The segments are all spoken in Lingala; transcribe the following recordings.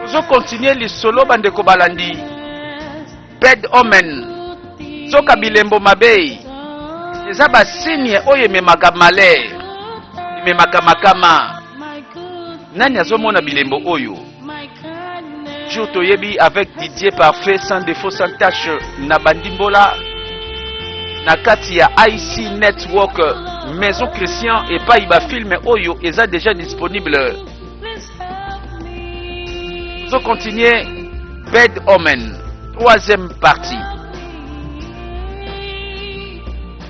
Tozo continuer lisolo bandeko balandi. Bad omen. Soka bilembo mabe. Eza ba signe oyo ememaka malheur. Ememaka makama. Nani azomona bilembo oyo? Jour toyebi avec Didier Parfait sans défaut sans tache na bandimbola na kati ya IC Network Maison Christian epai ba film oyo eza déjà disponible. Zo continuer Bad Omen troisième partie.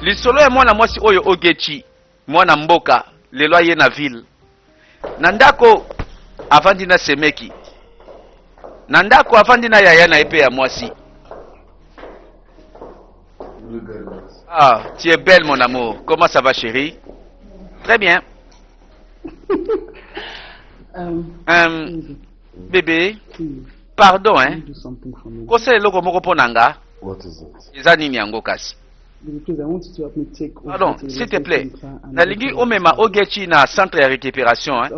Lisolo ya mwana mwasi oyo Ogechi mwana mboka lelo aye na ville na ndako avandi na semeki na ndako avandi na yaya na ye mpe ya mwasi. Ah, tu es belle mon amour. Comment ça va chérie? Très bien. Bébé, pardon hein. Kosala eloko moko mpo na nga. Eza nini yango kasi? Pardon, s'il te plaît. Nalingi omema Ogechi na centre ya récupération hein.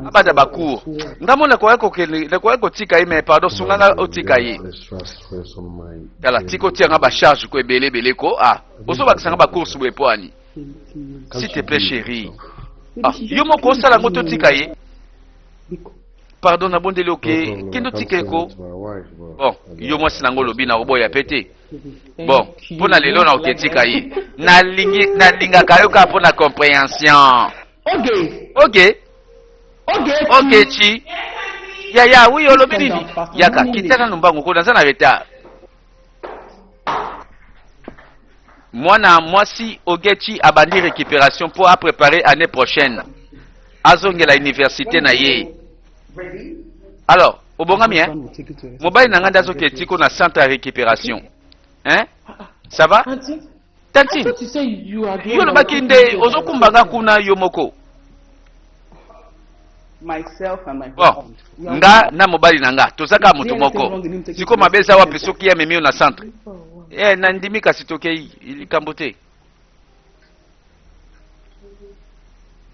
Abada ba cours. Nga mo nakoya kokende, nakoya kotika ye mais pardon sunga nga otika ye. Tala tika otia nga ba charge ko ebele ebele ko ah. Ozobakisa nga ba course boye po ani? S'il te plaît chérie. Ah, yo moko osala ngo totika ye. Pardon nabondeli oke kende otika ye ko. Bon, yo mwasi nango olobi na oboya pe te. Bon, mpo na lelo na oketika ye. Nalingi nalingaka yo kaka mpo na comprehension. Okay. Okay. Okay. Okay, chi. Ya ya, oui olobi nini? Yaka, kita nanu mbangu ko naza na retard. Mwana mwasi Ogechi abandi récupération mpo a préparer année prochaine. Azongela université na ye. Alors, obongami hein? Mobali na nga nde azokende tiko na centre ya récupération. Hein? Ça va? Tantine, yo olobaki nde ozokumba nga kuna yo moko. Bon, nga na mobali na nga toza kaka moto moko. Sikoyo mabe eza wapi soki ye amemi yo na centre? Eh, nandimi kasi tokei likambo te.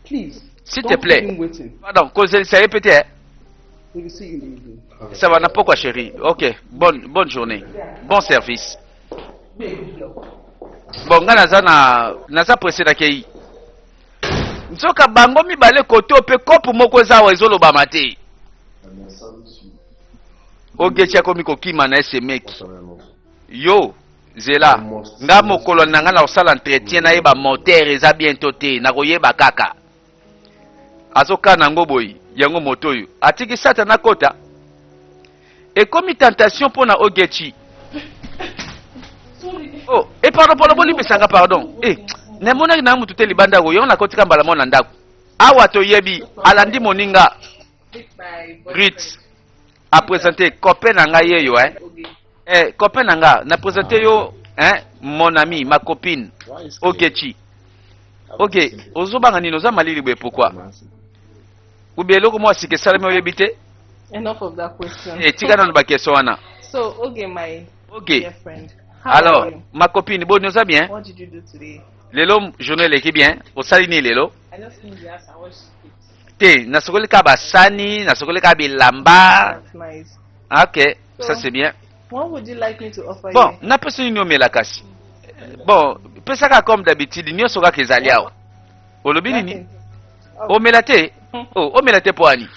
S'il te plaît. Pardon, kozelisa ye pe te. Ça va na pokwa chérie. OK, bonne bonne journée. Bon service. Bon, nga naza na naza pressé na kei. Nzoka bango mibale kote oyo pe kopo moko eza awa ezolobama te. Ogechi akomi kokima na esemeki. Yo zela nga mokolo na nga nakosala entretien nayeba moteur eza bien to te nakoyeba kaka. Azokana yango boye yango moto oyo atiki satana akota ekomi tentation mpo na Ogechi. Oh, eh pardon pardon bolimbisa nga pardon. Eh, namonaki na mutu te libanda yango yango nakotika mbala moko na ndako. Awa toyebi alandi moninga Ruth a présenter copain na ngai yeyo hein. Eh, copain na nga na présenter yo hein mon ami, ma copine Ogechi. Ok, ozobanga nini oza malili boye pourquoi? Ou bien eloko mwa sika esalemi oyebi te? Enough of that question. Eh, tika nanu ba question wana. So, okay, my Ok. dear friend. How are Alors, you? ma copine, boni oza bien? What did you do today? Lelo journée eleki bien? Osali nini lelo? I just cleaned the house and washed it. Te, nasokoli kaka basani, nasokoli kaka bilamba. That's nice. Ok, ça So, c'est bien. what would you like me to offer Bon, you? napesi nini omela kasi? Bon, pesa kaka comme d'habitude, nyonso kaka ezali awa. Olobi nini? Nothing. Oh. Omela te? Oh, omela te po ani?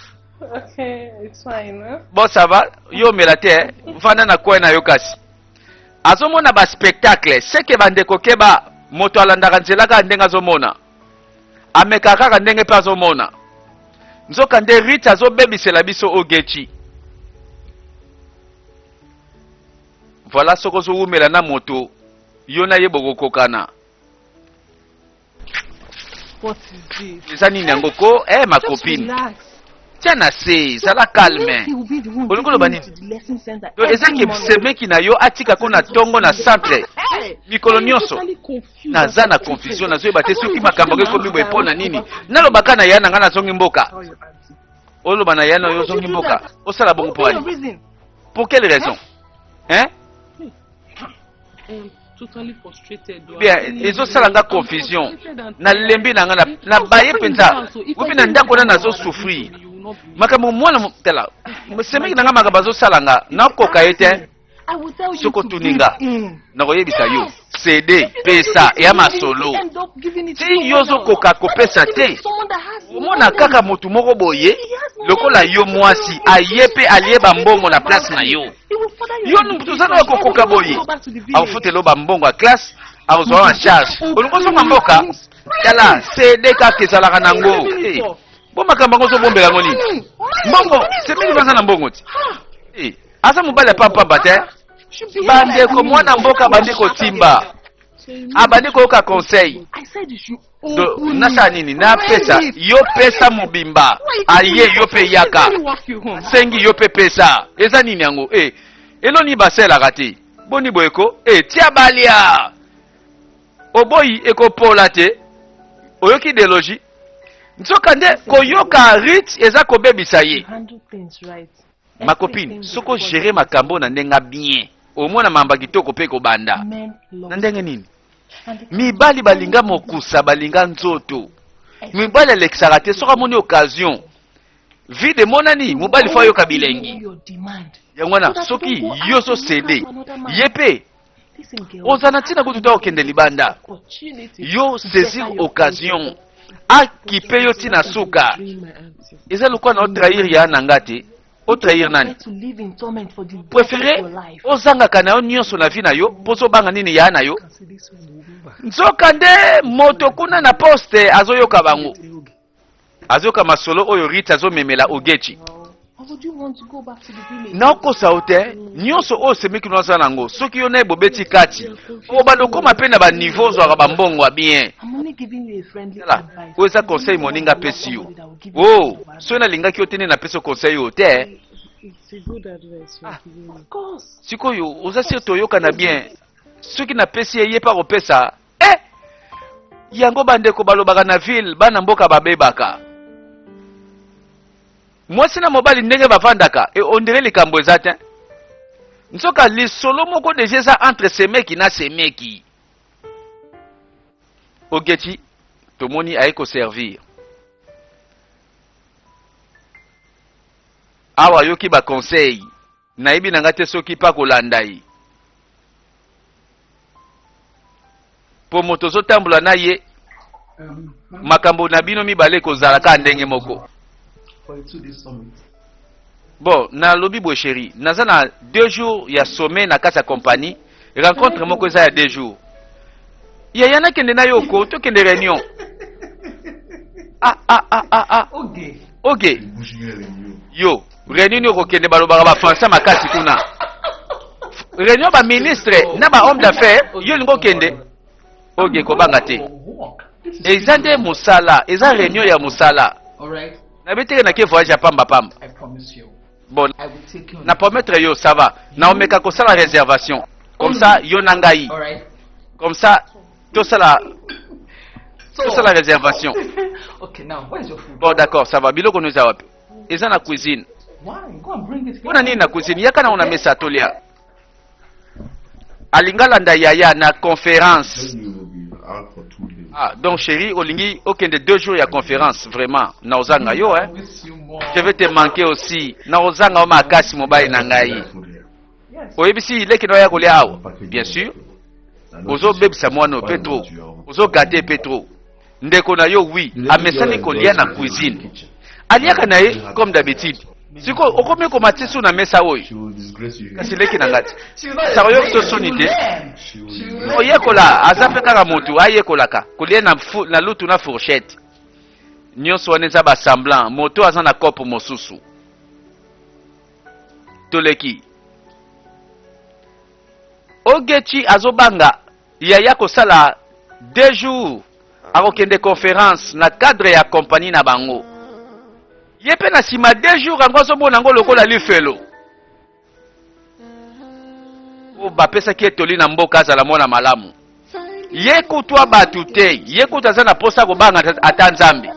Okay, it's fine. Huh? Bon, ça va. Yo omela te, eh? Vanda na coin na yo kasi. Azomona ba spectacle, seke bandeko keba, moto alandaka nzela kaka ndenge azomona. Amekaka kaka ndenge pe azomona. Nzoka nde Ruth azobebisela biso Ogechi. Voilà soki ozowumela na moto, yo na ye bokokokana. What is this? Eza nini yango ko? Eh ma Just copine. relax. Tia na se, zala calme. Olingi oloba nini? Donc eza ke semeki na yo atika ko na tongo na centre mikolo nyonso. Naza na confusion, nazoyeba te soki makambo yango ekomi boye mpo na nini. Nalobaka na ya na ngai nazongi mboka. Oloba na ya na yo ozongi mboka. Osala bongo mpo nini? Pour quelle raison? Hein? Bien, ezosala nga confusion. Nalembi na nga na baye mpenza. Obi na ndako na nazo souffrir. Makambo mwana tala semeki na nga makambo azosala nga nakoka ye te. Soki otuni nga nakoyebisa yo cd pesa ya masolo ti yo ozokoka kopesa te. Omona kaka motu moko boye lokola yo mwasi aye mpe alie bambongo na place na yo. Yo mutu oza na kokoka boye, akofutela yo bambongo ya classe, akozwa en charge, olingi ozonga mboka. Tala cd kaka ezalaka nango. Eh, bo makambo yango ozobombela yango nini? Mbongo semeki baza na mbongo ti. Eh, aza mobali ya pampamba te. Bandeko mwana mboka abandi kotimba, abandi koyoka conseil. Nasala nini? Napesa yo, pesa mobimba, aye yo mpe yaka, sengi yo mpe pesa. Eza nini yango? Eh, eloni baselaka te boni boyeko. Eh, tia balia oboyi ekopola te. Oyoki idéologie, nzoka nde koyoka rit eza kobebisa ye. Ma copine, soki ogere makambo na ndenge bien, omona mamba kitoko mpe kobanda na ndenge nini. Mibali balinga mokusa, balinga nzoto. Mibali alekisaka te soki amoni occasion vide emonani. Mobali fo ayoka bilengi yango wana. Soki yo ozocéder ye mpe oza na ntina kutu ta okende libanda, yo saisir occasion akipe yo ntina suka. Eza lokola na otrahir ya na nga te. Otrahir nani? Préféré ozangaka na yo nyonso na vie na yo mpo ozobanga nini ya na yo. Nzoka nde moto kuna na poste azoyoka bango, azoyoka masolo oyo Rit azomemela Ogechi. Nakosa yo te, nyonso oyo semeki no aza nango, soki yo na ye bobeti kati, obanda okóma mpe na baniveau ozwaka bambongo ya bien. Tala, oyo eza conseil moninga apesi yo. O soki nalingaki yo te nde napesi yo conseil oyo te. Ah, sikoyo oza sûr toyokana bien. Soki napesi ye, ye mpe akopesa. Eh, yango bandeko balobaka na ville, bana mboka babebaka. Mwasi na mobali ndenge bavandaka e ondire likambo eza te, nzoka lisolo moko deja eza entre semeki na semeki. Ogechi tomoni aye koservir awa, ayoki baconseil. Nayebi na nga te soki mpe akolanda ye, mpo moto ozotambola na ye, makambo na bino mibale ekozala kaka ndenge moko. Bon, nalobi boye, chéri, naza na 2 jours ya sommet na kati ya compagnie, rencontre moko eza ya 2 jours. Yaya, nakende na yo ko tokende réunion. Ah, ah, ah, ah, ah. Ok, yo réunion nini okokende? Balobaka bafrançais makasi kuna. Réunion baministre na bahomme d'affaires, yo olingi okende? Oge, kobanga te, eza nde mosala, eza réunion ya mosala. Nayebi teke nake voyage ya pamba pamba. Bon, na promettre yo, ça va, na omeka kosala réservation comme ça yo na ngai, comme ça tosala réservation. Bon, d'accord, ça va. Biloko no eza wapi? Eza na cuisine. Mpona nini na cuisine? Yaka nango na mesa tolia. Alinga landa yaya na conférence. Ah, donc chéri, olingi okende 2 jours ya conférence? Vraiment, na ozanga yo, hein. Je vais te manquer aussi. Na ozanga yo makasi, mobali na ngai. Oyebisi leki na oya kolia awa? Bien sûr. Ozobebisa mwana oyo mpe trop, ozogâter mpe trop ndeko na yo. Oui, amesani kolia na cuisine, aliaka na ye comme d'habitude. Sikoyo okomi komatia su na mesa oyo. Kasi leki na nga ti saka oyoki so soni te. Oyekola, aza mpe kaka motu ayekolaka kolia na lutu na fourchette. Nyonso wana eza basemblant, moto aza na kope mosusu. Toleki. Ogechi azobanga yaya kosala 2 jours, akokende conférence na cadre ya compagnie na bango. Ye mpe na nsima 2 jours yango azomona yango lokola lifelo. Oyo bapesaki ye toli na mboka, azala mwana malamu. Ye kutu bato te, ye kutu aza na posa kobanga ata Nzambe,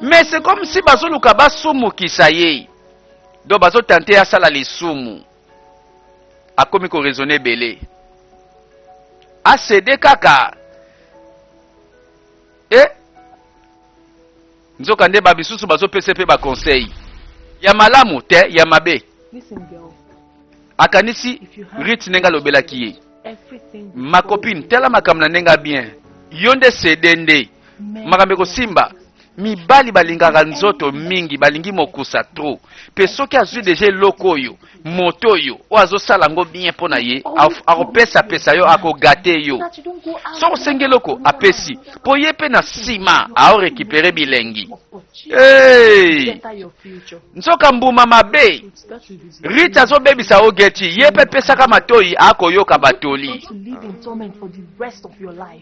mais c'est comme si bazoluka basumukisa ye, donc bazotenter asala lisumu. Akomi koraisonner ebele, acéder kaka. E nzoka nde bamisusu bazopesa mpe baconseil. Ya malamu te, ya mabe. Akanisi Ruth ndenge alobelaki ye. Ma copine, tala makambo na ndenge ya bien. Yo nde cede nde. Makambo ekosimba. Mibali balingaka nzoto mingi, balingi mokusa trop. Pe soki azwi deja eloko oyo, moto oyo, oyo azosala yango bien mpo na ye, akopesa pesa yo, akogate yo. Soki osengi eloko, apesi. Mpo ye mpe na nsima, ao recuperer bilengi. Hey! Nzoka mbuma mabe. Ruth azobebisa Ogechi, ye mpe pesaka matoi akoyoka batoli.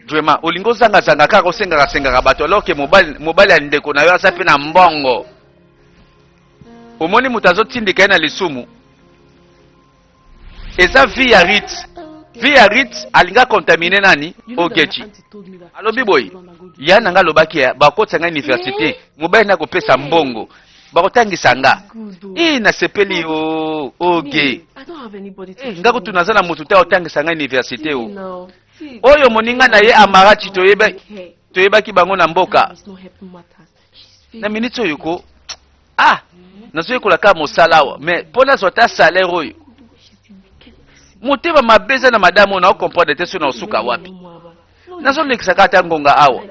Vraiment, olingi ozangazanga kaka osengaka sengaka bato alors que mobali, mobali ya ndeko na yo aza mpe na mbongo. Omoni moto azotindika ye na lisumu. Eza vie ya Ruth. Vie ya Ruth alinga contaminer nani? Ogechi. Alobi boye, ya na nga alobaki ya bakotisa nga université, mobali na kopesa mbongo, bakotangisa nga. Eh, nasepeli o oge. Eh, nga kutu naza na motu te otangisa nga université o. Oyo moninga na ye Amarachi toyeba toyebaki bango na mboka. Na minute oyo ko ah nazoyekola kaka mosala awa mais mpo nazwa ata salaire oyo motema mabe eza na madame oyo naocomprendre te soki naosuka wapi nazolekisaka ata ngonga awa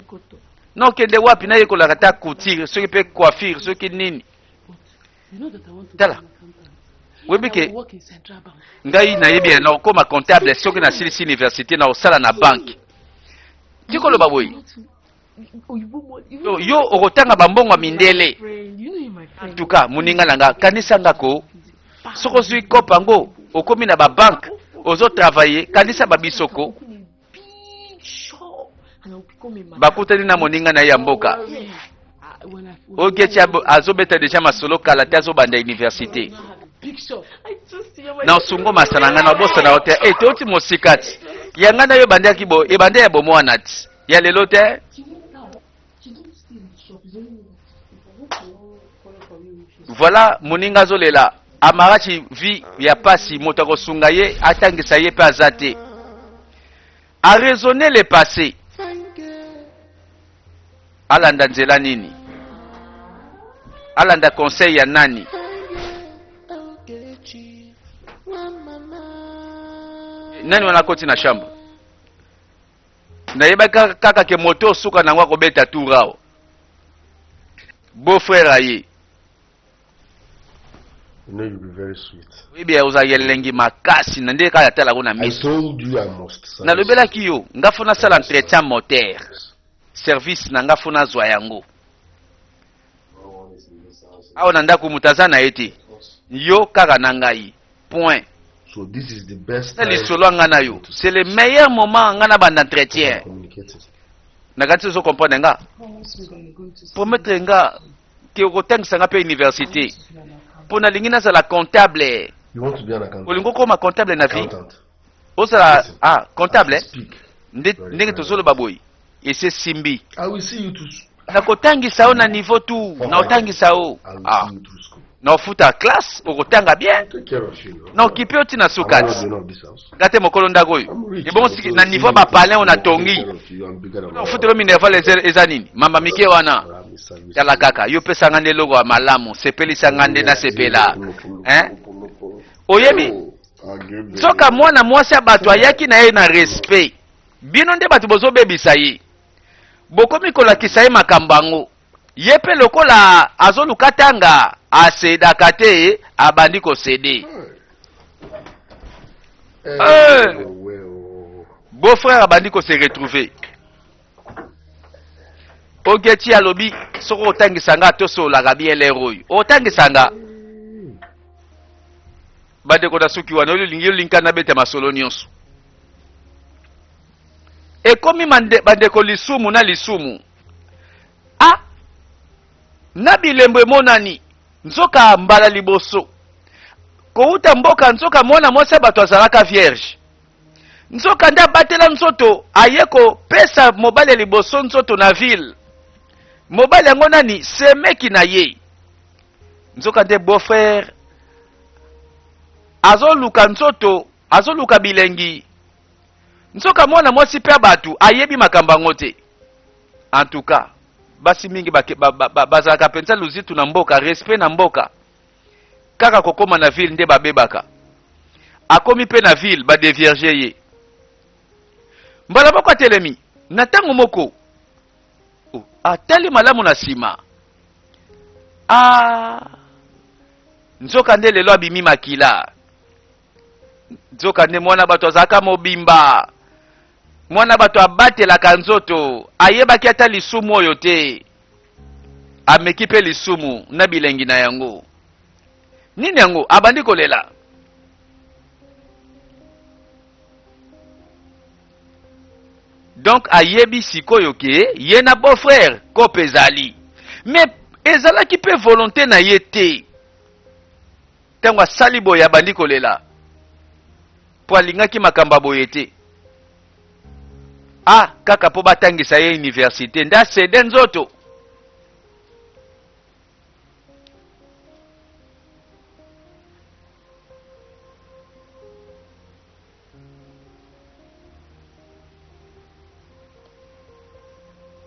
naokende wapi nayekolaka ata couture soki mpe coiffure soki nini tala oyebi ke ngai nayebi ya nakokoma comptable soki nasilisi université nakosala na banke tikoloba boye Yo okotanga ba mbongo ya mindele. En tout cas, moninga na nga, kanisa nga ko. Soki ozwi coop yango, okomi na ba banque, ozo travailler, kanisa ba biso ko. Bakutani na moninga na ye ya mboka. Ogechi azobeta deja masolo kala te azobanda universite. Na osungo masana nga na obosana yo te. Eh, toti mosika ti. Ya nga na yo ebandaki bo, ebanda ya bomwana ti. Ya lelo te. Voilà moninga azolela Amarachi vie ya pasi moto akosunga ye atangisa ye pe aza te. A raisonner le passé. Alanda nzela nini? Alanda conseil ya nani? Nani wana akoti na chambre? Nayebaki kaka ke moto suka nango akobeta tour awa. Beau frère aye. You know you'll be very sweet. Oyebi ozalaka elengi makasi na nde kaka atalako na I miso. told you I must service. Nalobelaki yo nga fo nasala entretien moteur. Service na nga fo nazwa yango. No one is in this house. Awa na ndako moto aza na ye te. Yo kaka na ngai. Point. So this is the best Na time lisolo ya nga na yo. C'est le meilleur moment nga na banda entretien. communicating. Nakanisi ozo comprendre nga. Promettre nga ke okotangisa nga mpe université. Mpo nalingi nazala comptable. You want to be an accountant? Olingi okoma comptable na vie? Accountant. Ozala ah comptable eh? Speak. Nde, ndenge tozoloba boye ese simbi. I will see you to Nakotangisa yo na niveau tout, naotangisa yo. I will Ah, see you through school. naofuta classe, okotanga bien. Take care of you. Na okipe yo ti na I'm not suka. the owner of this house. Nga te mokolo ndako oyo. I'm rich. Ebongo siki na niveau ba palin oyo natongi. Take care of you. I'm bigger than all. Ofutelo minerval eza, eza nini? Mamba mike wana. Tala kaka, yo pesa nga nde eloko ya malamu, sepelisa nga nde nasepela. Hein? Oyebi? Soka mwana mwasi ya bato ayaki na ye na respect. Bino nde bato bozobebisa ye. Bokomi kolakisa ye makambo yango. Ye pe lokola azoluka tanga, asedaka te, abandi kosede. Eh! Beau frère abandi ko se retrouver. Ogechi alobi soki otangisa nga tosololaka bien lere oyo. Otangisa nga. Bandeko na suki wana olingi olinka nabeta masolo nyonso. Ekomi mande, bandeko lisumu na lisumu. Ah! Na bilembo emonani nzoka mbala liboso kowuta mboka nzoka mwana mwasi ya bato azalaka vierge. Nzoka nde abatela nzoto aye kopesa mobali ya liboso nzoto na ville. Mobali yango nani? Semeki na ye. Nzoka nde beau frère azoluka nzoto, azoluka bilengi. Nzoka mwana mwasi pe ya batu ayebi makambo yango te. En tout cas, basi mingi bazalaka ba, ba, ba, penza luzitu na mboka, respect na mboka. Kaka kokoma na ville nde babebaka. Akomi mpe na ville ba devierger ye. Mbala moko atelemi na ntango moko. Oh, atali malamu na nsima. Ah, nzoka nde lelo abimi makila. Nzoka nde mwana bato azalaka mobimba. Mwana bato abatelaka nzoto, ayebaki ata lisumu oyo te. Ameki mpe lisumu na bilengi na yango. Nini yango? Abandi kolela. Donc ayebi sikoyo ke ye na beau frère cope ezali. Mais ezalaki mpe volonté na ye te. Ntango asali boye abandi kolela mpo alingaki makambo ya boye te. Ah, kaka mpo batangisa ye universite nde asede nzoto.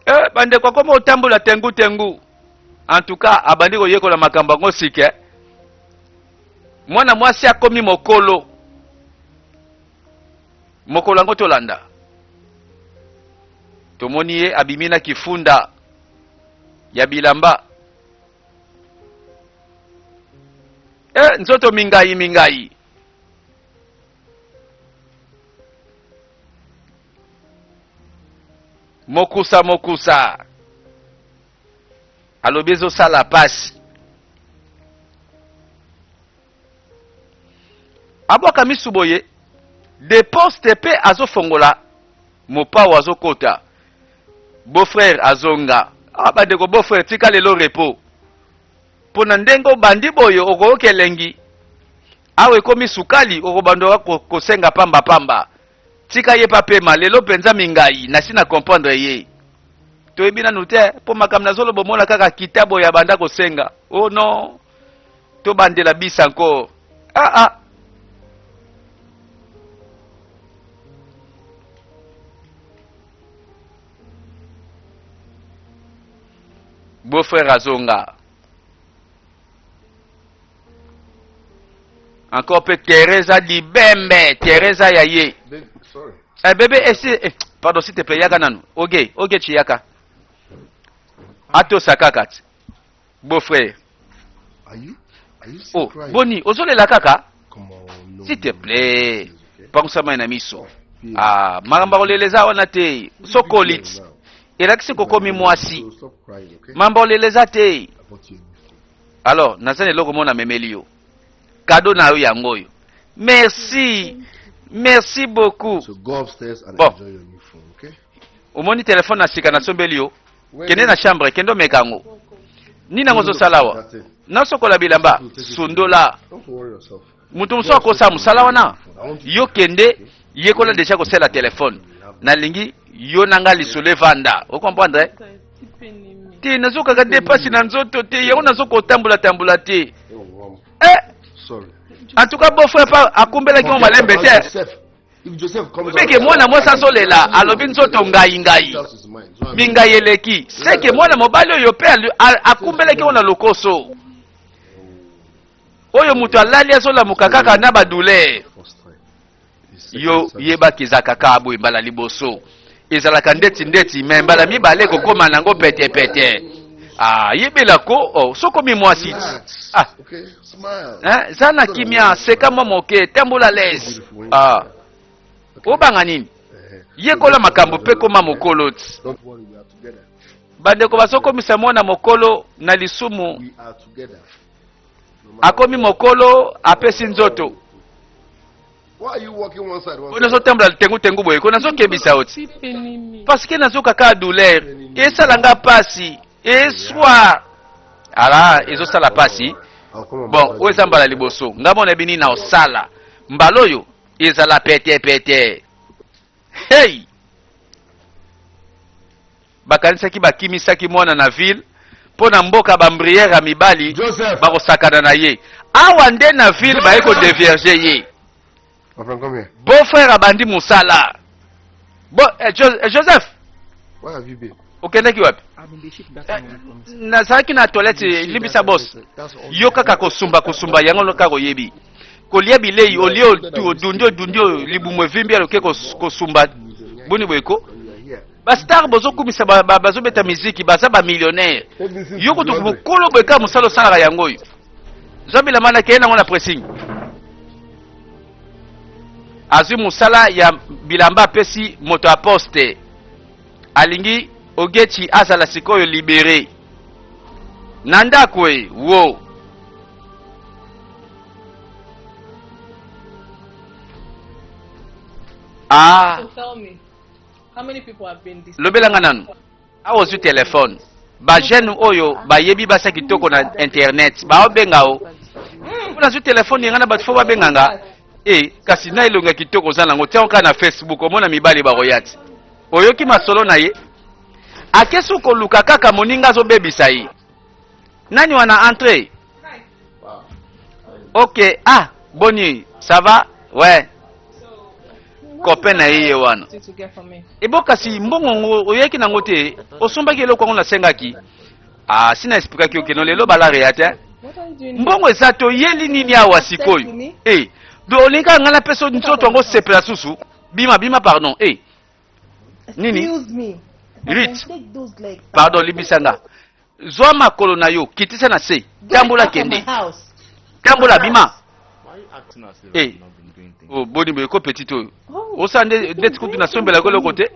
Eh, bandeko akoma otambola tengu tengu. En tout cas abandi koyekola makambo yango sike. Mwana mwasi akomi mokolo. Mokolo yango tolanda. Tomoni ye abimi na kifunda ya bilamba. Eh, nzoto mingai mingai. Mokusa mokusa. Alobi ezosala pasi. Abwaka misu boye de poste pe azofongola mopao azokota beau frère azonga ah bandeko beau frère tika lelo repos pona ndenge obandi boye okoyoka elengi awa ekomi sukali okobanda kosenga pamba pamba tika ye pa pema lelo penza mingai nasi na comprendre ye toyebi nanu te po makambo nazoloba omona kaka kita boye abanda kosenga oh non tobandela bis encore ah ah beau frère azonga encore pe Teresa Dibembe Teresa ya ye eh, bebe eh, si, eh, pardon s'il te plaît yaka nanu oge oge chiyaka atosa kaka ti beau frère oh boni ozolela kaka s'il te plaît pangusa mai na miso ah makambo ya kolela eza wana te sokoli ti elakisi kokomi mwasi mambo kolela eza te alors naza na eloko moko namemeli yo kado na yo yango oyo merci merci beaucoup So go upstairs and Bon. enjoy your new phone, okay? omoni telefone na sika nasombeli yo kende na chambre kende omeka yango nini yango ozosala awa nasokola bilamba sundola Don't worry yourself. moto mosusu akosala mosala wana yo kende yekola deja kosala telefone nalingi yo na nga lisolo evanda ocomprendre eh? te nazokaka nde mpasi na nzoto te yango nazokotambola tambola te eh! en tout cas beau frère pa akumbelaki mo malembe te Obike mwana mwasi azolela alobi nzoto ngai ngai mingai eleki seke mwana mobali oyo mpe akumbelaki ngo na lokoso oyo moto alali azolamuka kaka na badouleur yo yebaki ezalaka kaka boye mbala liboso ezalaka ndeti ndeti me mbala mibale ekokoma nango petepete ah, yebela ko oh, sokomi mwasi ah. eh, za na kimia seka mwa moke tambola lese ah. obanga nini yekola makambo mpe koma mokolo ti bandeko bazokomisa mwana mokolo na lisumu akomi mokolo apesi nzoto Oyo nazotambola tengu-tengu boye ko nazokebisa yo ti parce que nazoka kaka douleur esala nga pasi eswa ala ezosala pasi bon oyo eza mbala liboso nga mona yebi nini na osala mbala oyo ezala pete pete hey Bakanisaki bakimisaki mwana na ville mpo na mboka ba mbriere ya mibali bakosakana na ye. Awa nde na ville baye ko devierger ye. Beau frère abandi mosala. Bo, eh, jo, eh, Joseph. Okendaki wapi? Eh, nazalaki na toilette, limbisa boss. Yo kaka kosumba kosumba yango kaka oyebi. Kolia bilei olie odundi odundi libumu evimbi aloke kosumba boni boye ko? Ba star bozokumisa bazobeta miziki baza ba millionnaire. Yo kutu mokolo boye kaka mosala osalaka yango oyo. Zwa bilamba na keye nango na pressing. Azwi mosala ya bilamba apesi moto ya poste. Alingi Ogechi azala sikoyo libere na ndako e wo. Ah. So tell me, how many people have been this? Lobela nga nanu. Awa ozwi telefone. Ba jeune oyo bayebi basa kitoko na internet baobenga o. Mpo nazwi telefone yenga na bato fo babenga nga. E kasi na elongi ya kitoko oza nango tia kaka na Facebook omona mibali bakoya ti. Oyoki masolo na ye? Akesi koluka kaka moninga azobebisa ye. Nani wana entre? Ok, ah, boni, ça va? Ouais. Copain na ye ye wana. Ebo kasi mbongo ngo oyaki nango te, osombaki eloko yango nasengaki. Ah, si na explikaki yo keno lelo balare ya te. Mbongo eza te oyeli nini awa sikoyo? Eh, do olingi kaka ngai napesa nzoto yango sepela susu? Bima bima pardon. Eh. Nini? Rit. Pardon, limbisa nga. Zwa makolo na yo, kitisa na se. Tambola kende. Tambola bima. Eh. Oh, boni boye ko petit oyo. Osala nde ndeti kutu nasombelaka eloko te.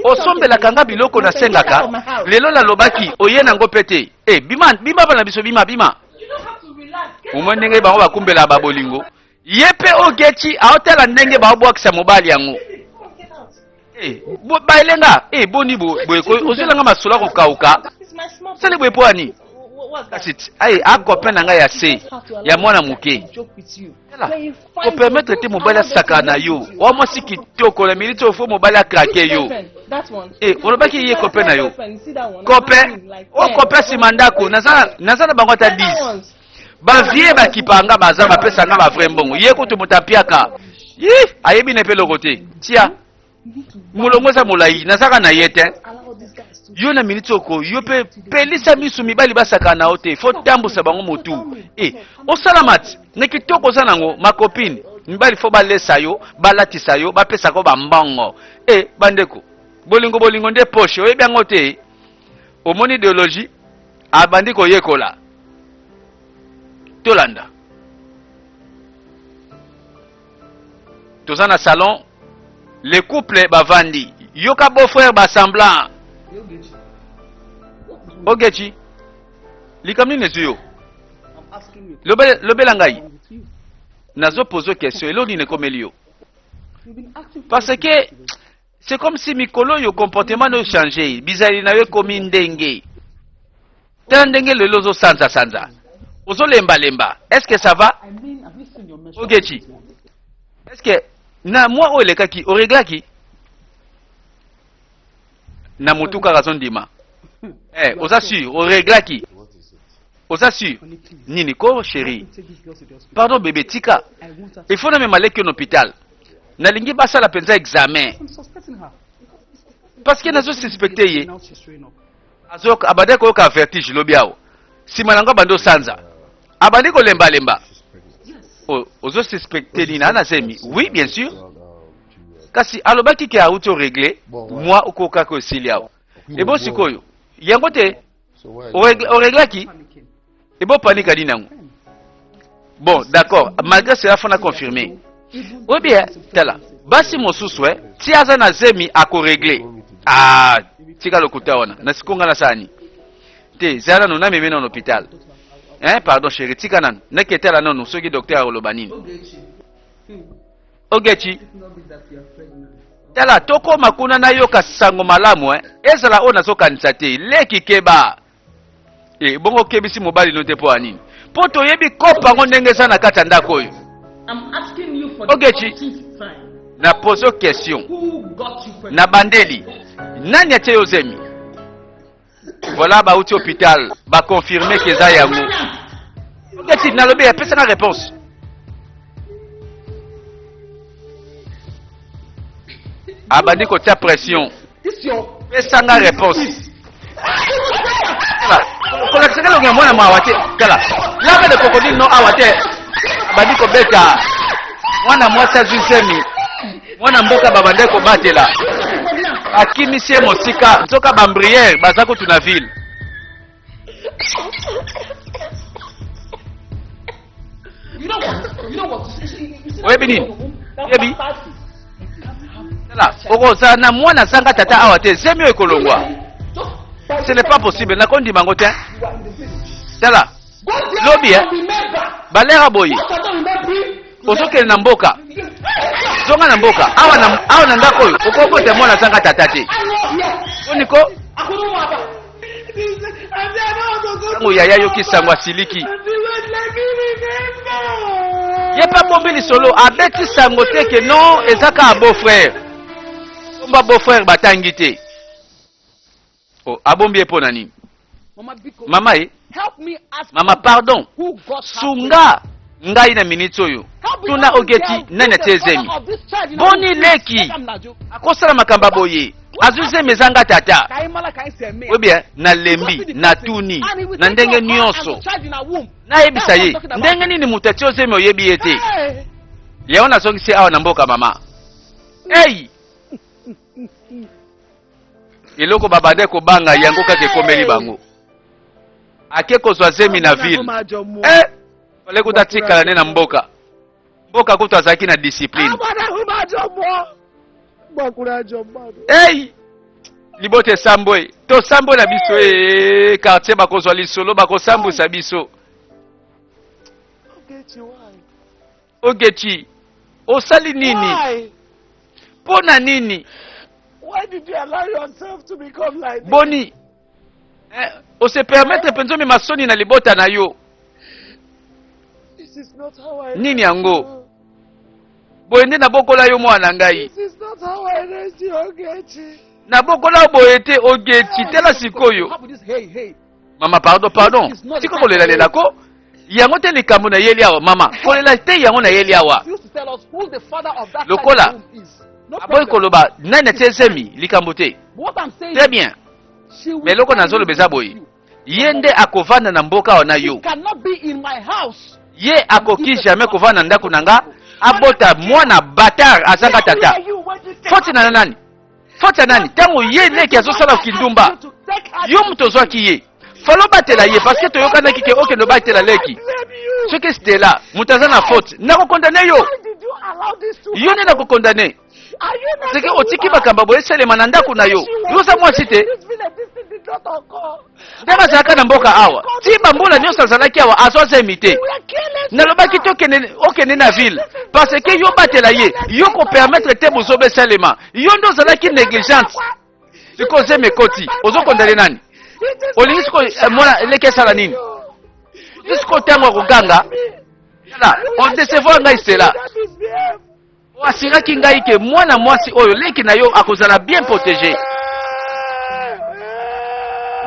Osombelaka nga biloko nasengaka. Lelo nalobaki oye nango pe te. Eh, bima bima bana biso bima bima. Omoni ndenge bango bakumbela ba bolingo. Ye pe Ogechi aotala ndenge baobwakisa mobali yango. Eh, bo, baelenga eh, boni boye ozwelanga masolo ya kokauka sali boye mpo ani kasi aye acopain na ngai ya se ya mwana moke kopermettre te mobali asaka na yo wa mwasi kitoko na miniti oyo fo mobali akrake yo eh, olobaki ye copain na yo copain o copain nsima ndako naza na bango ata 10 bavie bakipa nga baza bapesa nga bavrai mbongo ye kutu moto apiaka ayebi na mpe eloko te tia molongo eza molai nazaka na ye te yo na miniti oko yo mpe pelisa misu mibali basakana na yo te fo tambusa bango motu e osala mati na kitoko oza nango makopine mibali fo balesa yo balatisa yo bapesaka yo bambongo e bandeko bolingo bolingo nde poche oyebi yango te omoni ideologie abandi koyekola tolanda toza na salon le couple bavandi yoka beau frère ba semblant Ogechi likambo nini ezwi yo lobela ngai nazo pose question eloko nini ekomeli yo parce que c'est comme si mikolo oyo comportement na yo change bizaleli na yo ekomi ndenge tala ndenge lelo ozosanza sanza ozolembalemba est ce que ça va Ogechi est ce que na mwa oyo elekaki oreglaki na motu kaka azondima eh, oza sur oreglaki oza sur nini ko chéri pardon bébé tika il faut namema leki yo na hôpital nalingi basala mpenza examen parce que nazo suspecte ye abandaki koyoka vertige lobi awa nsima nango abandi osanza abandi kolembalemba ozo suspecte nini ana zemi oui bien sûr kasi alobaki ke auti oregle mwa okokaka esili awa ebo sikoyo yango te oreglaki ebo panika nini yango bon d'accord malgré cela fona confirmer oyebi tala basi mosusu e ti aza na zemi akoregle ah tika lokuta wana na sikoyo nga nasala nini te zala nanu namemi nanu hôpital hein pardon chéri tika nanu nake tala nanu soki docteur akoloba nini Ogechi tala tokoma kuna nayoka sango malamu eh ezala oyo nazokanisa te leki keba e bongo okebisi mobali no te mpo ya nini mpo toyebi kopa yango ndenge eza na kati ya ndako oyo Ogechi na pose question na bandeli nani atie yo zemi voilà bauti hôpital baconfirme ke eza yango Ogechi nalobi apesanga réponse abandi kotia pression. Pesa nga réponse. Kolakisaka elongi ya mwana mawa te. Tala, lame de crocodile no awa te. Abandi kobeta mwana mwasi azwi zemi, mwana mboka babandaki kobatela, akimisi ye mosika, nzoka bambriere baza kutu na ville. Oyebi nini? Oyebi? Tala, okozala na mwana azanga tata awa te, zemi oyo ekolongwa. Ce n'est pas possible, nakondima yango te. Tala, lobi eh, balera boye ozokende na mboka, zonga na mboka awa na, awa na ndako oyo okobota mwana azanga tata te. Boniko Ntango yaya ayoki sango asiliki. Ye mpe abombi lisolo, abeti sango te ke non eza kaka beau frère. Komba beau frère batangi te. Oh, abombi ye mpo na nini? Mama ye, mama pardon, sunga ngai na minute oyo tuna Ogeti nani atie zemi. Boni leki akosala makambo boye? Azwi zemi ezanga tata. Oyebi bien, nalembi, natuni na ndenge nyonso. Nayebisa ye ndenge nini moto atie zemi oyebi ye te. Yango nazongisi awa na mboka mama. Hey! Eloko babandaki kobanga yango kaka ekomeli bango. Ake kozwa zemi na ville. Eh! Fallait kuta tikala ne na mboka. Mboka kutu azalaki na discipline. Hey! Libota esambwe. Tosambwe na biso ee quartier bakozwa lisolo bakosambwisa biso. Ogechi, osali nini? Mpo na nini? Boni eh, ose permettre mpenza omema soni na libota na yo. Nini yango? Boye nde nabokola yo mwana na ngai. Nabokola yo boye te Ogechi, tala sikoyo. Mama pardon pardon, tika kolelalela ko. Yango te likambo nayeli awa mama, kolela te yango nayeli awa. Lokola aboyi koloba nani atie zemi, likambo te. Très bien. Mais eloko nazoloba eza boye, ye nde akovanda na mboka awa na yo. Ye akoki jamais kovanda na ndako na nga abota mwana batard azanga tata. Faute na nani? Faute ya nani? Ntango ye leki azosala kindumba, yo moto ozwaki ye, falo batela ye parce que toyokanaki ke okende obatela leki. Soki Stella moto aza na faute, nakokondane yo, yo nde nakokondane seke otiki makambo boye esalema na ndako na yo. Yo oza mwasi te, ndenge azalaka na mboka awa ti bambula nyonso azalaki awa azwa zemi te. Nalobaki tokende, okende na ville parce que yo batela ye, yo kopermettre te bozoba esalema. Yo nde ozalaki négligente, sikoyo zemi ekoti, ozokondane nani? Olingi sikoyo mwana leki asala nini? Sikoyo ntango ya koganga, tala odecevoir ngai Stella. Oasiraki ngai ke mwana mwasi oyo leki na yo akozala bien protege.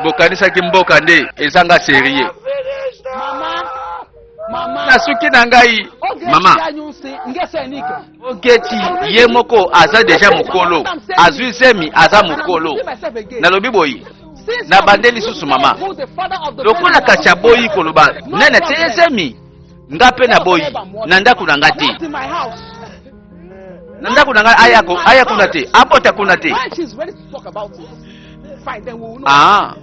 Bokanisaki mboka nde ezanga serie. Nasuki na ngai mama. Ogeti ye moko aza deja mokolo, azwi zemi aza mokolo. Nalobi boye nabande lisusu mama, lokola kasi aboyi koloba nani atie ye zemi, nga mpe naboyi na ndako na nga te, na ndako na nga aya, aya kuna te, abota kuna te. Ah.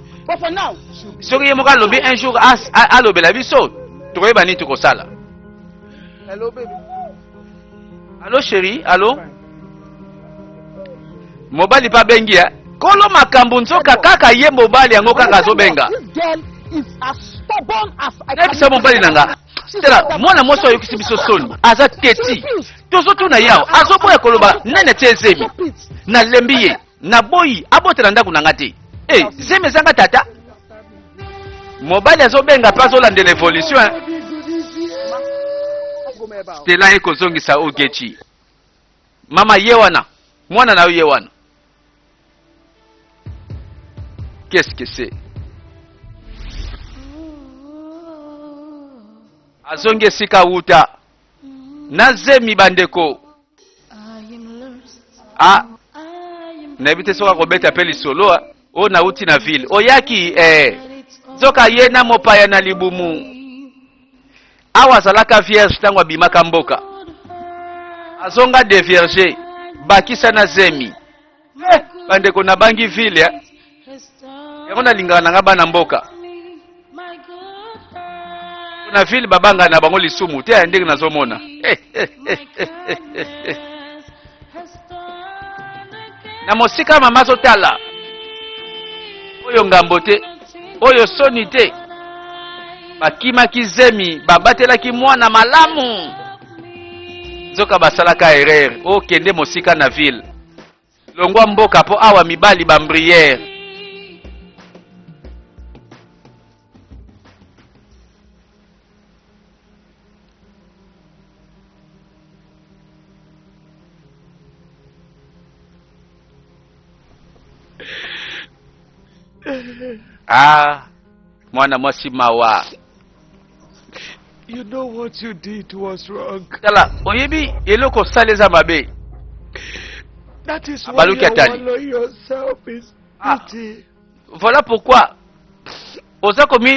Soki ye moko alobi un jour alobela biso, tokoyeba nini tokosala. Allo chérie, allo. Mobali pa bengi eh. Kolo makambo nzoka kaka ye mobali yango kaka azobenga. Nayebisa mobali na nga. Tala mwana mwasi ayokisi biso soni, aza teti. Tozotuna ye awa, azoboya koloba nani atie zemi. Nalembi ye, naboyi abotela ndako na nga te. Eh, zemi ezanga tata. Mobali azobenga mpe azolandela evolution eh. Stella ye kozongisa Ogechi. Mama ye wana, mwana na yo ye wana. Qu'est-ce que c'est? Azongi esika wuta na zemi bandeko. Ah. Nayebi te soki akobeta mpe lisolo ah. Oyo nauti na ville. Oyaki eh. Nzoka ye na mopaya na libumu. Awa azalaka vierge ntango abimaka mboka. Azonga devierge, bakisa na zemi. Eh, bandeko nabangi ville eh. Yango nalingaka na nga bana mboka. Na ville babanga na bango lisumu te ya ndenge nazomona. Na mosika mama azotala. Oyo ngambo te, oyo soni te. Bakimaki zemi, babatelaki mwana malamu. Nzoka basalaka erreur, okende mosika na ville. Longwa mboka po awa mibali ba mbriere. Ah, mwana mwasi mawa. You know what you did was wrong. Tala, oyebi eloko osali eza mabe. That is why Abaluki you atali. wallow yourself in Ah. pity. Voilà pourquoi oza komi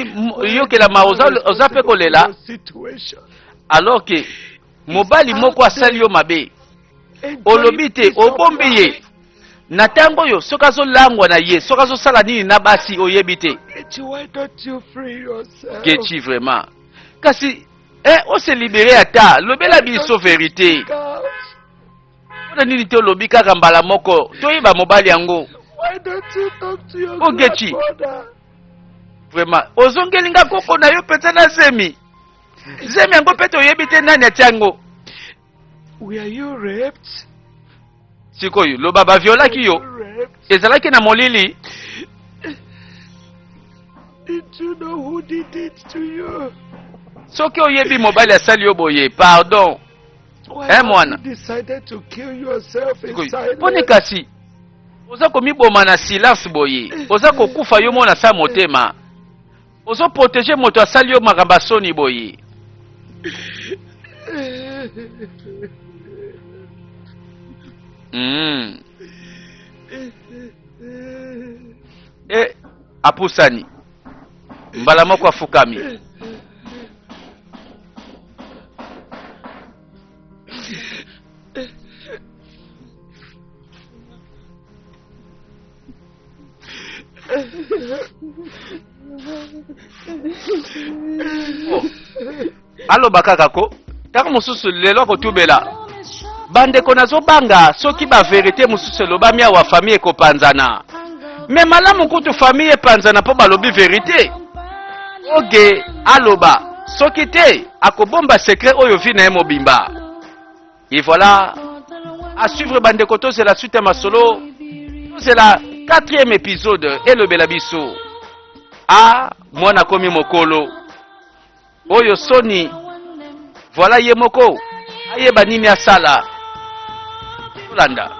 yokela ma oza, oza pe kolela Your situation. alors que mobali moko asali yo mabe olobi te obombi ye na ntango oyo soki azolangwa na ye soki azosala nini na basi oyebi te. Gechi, why don't you free yourself? Gechi vraiment kasi eh, ose libere ata lobela biso verite mpona nini te olobi kaka mbala moko toyeba mobali yango. Why don't you talk to your Oh, Gechi. grandmother? Vraiment ozongeli nga koko na yo mpenza na zemi zemi yango mpe toyebi te nani atia yango. Were you raped? Sikoyo loba baviolaki yo Raped? ezalaki na molili. Did you know who did it to you? Soki oyebi mobali asali yo boye pardon. Why Eh, have mwana. you decided to kill yourself in Sikoyo, silence? mponi kasi oza komiboma na silence boye oza kokufa yo mona sa motema ozo protéger moto asali yo makambo ya soni boye. E apusani mbala moko afukami. Oh. Aloba kaka ko ntango mosusu lelo akotubela bandeko nazobanga soki ba verite mosusu elobami awa famille ekopanzana me malamu kutu famille epanzana mpo balobi verite oge aloba soki te akobomba secret oyo vi na ye mobimba. Et voilà, à suivre bandeko tozela suite ya masolo, tozela quatrième épisode elobela biso. Ah, mwana akomi mokolo oyo soni, voilà ye moko ayeba nini asala. Tolanda.